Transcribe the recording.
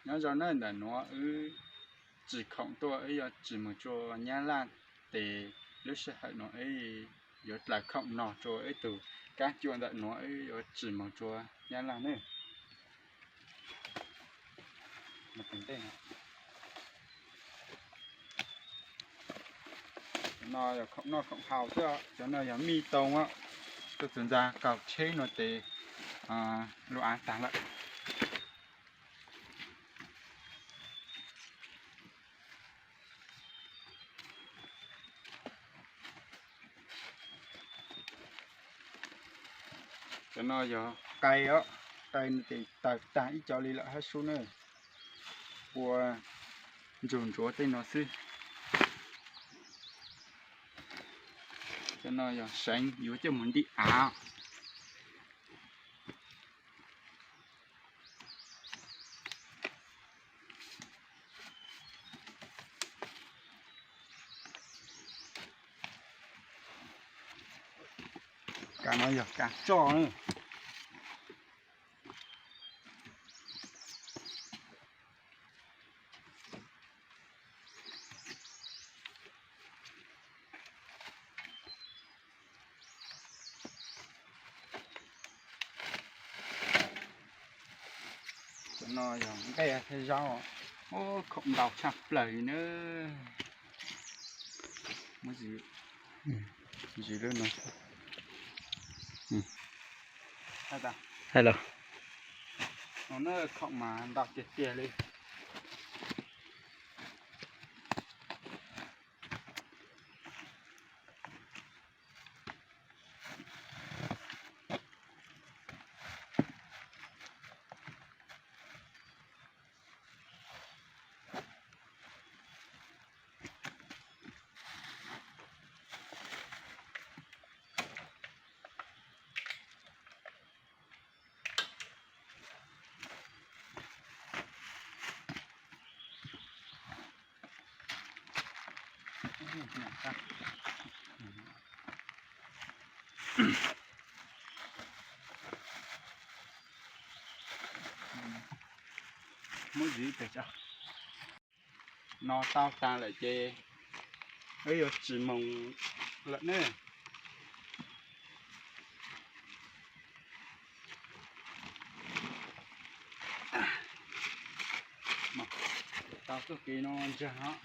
Nyob zoo na, ntawm nuav wb tsim khoom tuaj, wb yuav tsim moog rua Nyab Laj tes. Lub sij hawm nuav wb yuav dlaws khoom no rua wb tug kaab cua ntawm nuav, wb yuav tsim moog rua Nyab Laj ne. No yog khoom noj khoom haus xwb, cov no yog mij toog, tuaj txug ntxa kaug tsheb no tes lug av taag lawm. Cov no yog qai os, qai no tes tawg taag ib co li lawm hab sub na. Ua ntsug ntsuav tej no xwb. Cov no yog seev yuav coj moog ntim av. Kav no yog kav tsoj na. Cov no yog nqaij thiab zaub, ub, khoom ntau tshaj plaws li na. Muab zis, zis lub no. Hais los, no na khoom mas ntau tiag tiag li. Muab zis tag, no tau taag lawm ces wb yuav tsis moog lawm ne. Tau txuj kev no ntsaag os.